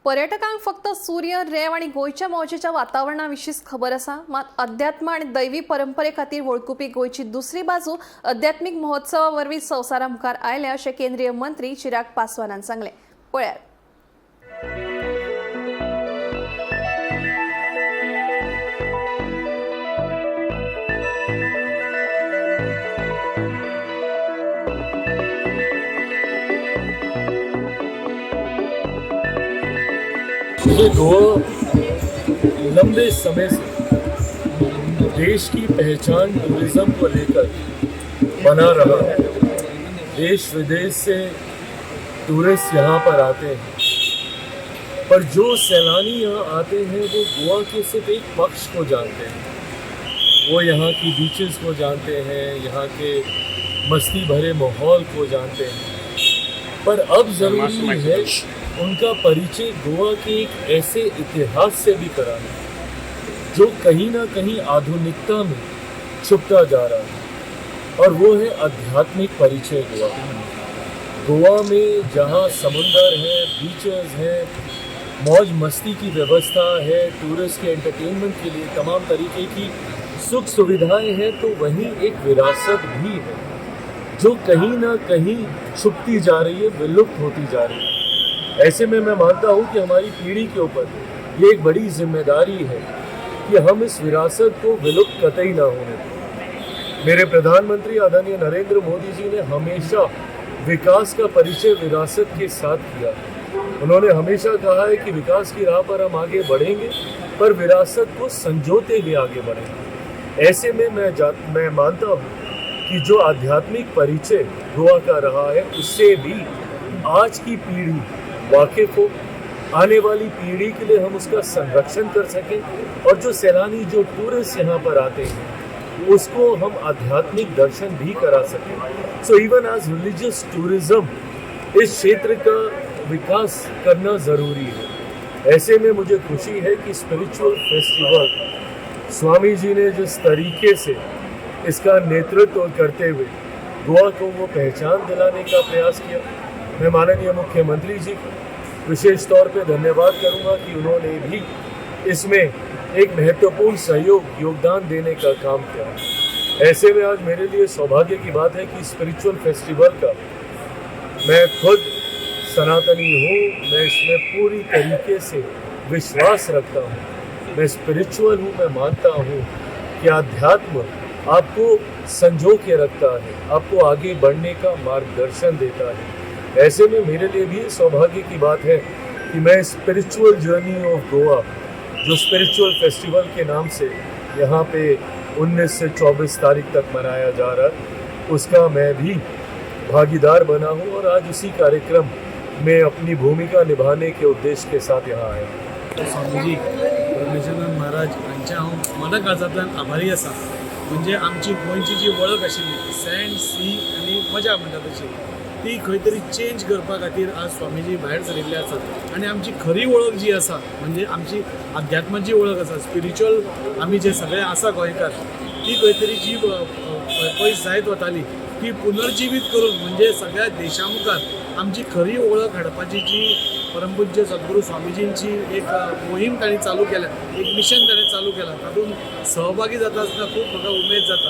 पर्यटकांक फक्त सूर्य, रेंव आनी गोंयच्या मौजेच्या वातावरणा विशींच खबर आसा. मात अध्यात्म आनी दैवी परंपरे खातीर वळखुपी गोंयची दुसरी बाजू अध्यात्मीक महोत्सवा वरवीं संवसारा मुखार आयल्या, अशें केंद्रीय मंत्री चिराग पासवानान सांगलें. पळयात. देखिए, गोवा लंबे समय से देश की पहचान टूरिज्म को लेकर बना रहा है. देश विदेश से टूरिस्ट यहाँ पर आते हैं, पर जो सैलानी यहाँ आते हैं, वो गोवा के सिर्फ एक पक्ष को जानते हैं. वो यहाँ की बीचेस को जानते हैं, यहाँ के मस्ती भरे माहौल को जानते हैं, पर अब ज़रूरी है उनका परिचय गोवा के एक ऐसे इतिहास से भी कराना, जो कहीं ना कहीं आधुनिकता में छुपता जा रहा है और वो है आध्यात्मिक परिचय गोवा का. गोवा में जहाँ समुंदर है, बीचेस हैं, मौज मस्ती की व्यवस्था है, टूरिस्ट के एंटरटेनमेंट के लिए तमाम तरीके की सुख सुविधाएं हैं, तो वहीं एक विरासत भी है, जो कहीं ना कहीं छुपती जा रही है, विलुप्त होती जा रही है. ऐसे में मैं मानता हूँ कि हमारी पीढ़ी के ऊपर ये एक बड़ी जिम्मेदारी है कि हम इस विरासत को विलुप्त कतई ना होने दें. मेरे प्रधानमंत्री आदरणीय नरेंद्र मोदी जी ने हमेशा विकास का परिचय विरासत के साथ किया. उन्होंने हमेशा कहा है कि विकास की राह पर हम आगे बढ़ेंगे, पर विरासत को संजोते हुए आगे बढ़ेंगे. ऐसे में मैं मानता हूँ कि जो आध्यात्मिक परिचय गोवा का रहा है, उससे भी आज की पीढ़ी वाकिफ हो, आने वाली पीढ़ी के लिए हम उसका संरक्षण कर सकें और जो सैलानी, जो टूरिस्ट यहाँ पर आते हैं, उसको हम आध्यात्मिक दर्शन भी करा सकें. So even as religious tourism इस क्षेत्र का विकास करना ज़रूरी है. ऐसे में मुझे खुशी है कि स्पिरिचुअल फेस्टिवल, स्वामी जी ने जिस तरीके से इसका नेतृत्व करते हुए गोवा को वो पहचान दिलाने का प्रयास किया, मैं माननीय मुख्यमंत्री जी को विशेष तौर पे धन्यवाद करूंगा कि उन्होंने भी इसमें एक महत्वपूर्ण सहयोग, योगदान देने का काम किया. ऐसे में आज मेरे लिए सौभाग्य की बात है कि स्पिरिचुअल फेस्टिवल का, मैं खुद सनातनी हूँ, मैं इसमें पूरी तरीके से विश्वास रखता हूँ, मैं स्पिरिचुअल हूँ. मैं मानता हूँ कि आध्यात्म आपको संजो के रखता है, आपको आगे बढ़ने का मार्गदर्शन देता है. ऐसे में मेरे लिए भी सौभाग्य की बात है कि मैं स्पिरिचुअल जर्नी ऑफ गोवा, जो स्पिरिचुअल फेस्टिवल के नाम से यहाँ पे 19 से 24 तारीख तक मनाया जा रहा है, उसका मैं भी भागीदार बना हूँ और आज उसी कार्यक्रम में अपनी भूमिका निभाने के उद्देश्य के साथ यहाँ आया हूँ. स्वामीजी परमेशानंद महाराज हांचे हांव मना काळजांतल्यान आभारी आसा. म्हणजे आमची गोंयची जी वळख आशिल्ली, सँड, सी आनी मजा म्हणटा तशी, ती खंय तरी चेंज करपा खातीर आज स्वामीजी भायर सरिल्ले आसात आनी आमची खरी वळख जी आसा, म्हणजे आमची अध्यात्माची वळख आसा, स्पिरिच्युअल आमी जे सगळे आसा गोंयकार, ती खंय तरी जी पयस जायत वताली, ती पुनर्जिवीत करून, म्हणजे सगळ्या देशा मुखार आमची खरी वळख हाडपाची जी परमपूज्य सद्गुरू स्वामीजींची एक मोहीम तांणी चालू केल्या, एक मिशन ताणें चालू केलां, तातूंत सहभागी जाता आसतना खूब म्हाका उमेद जाता.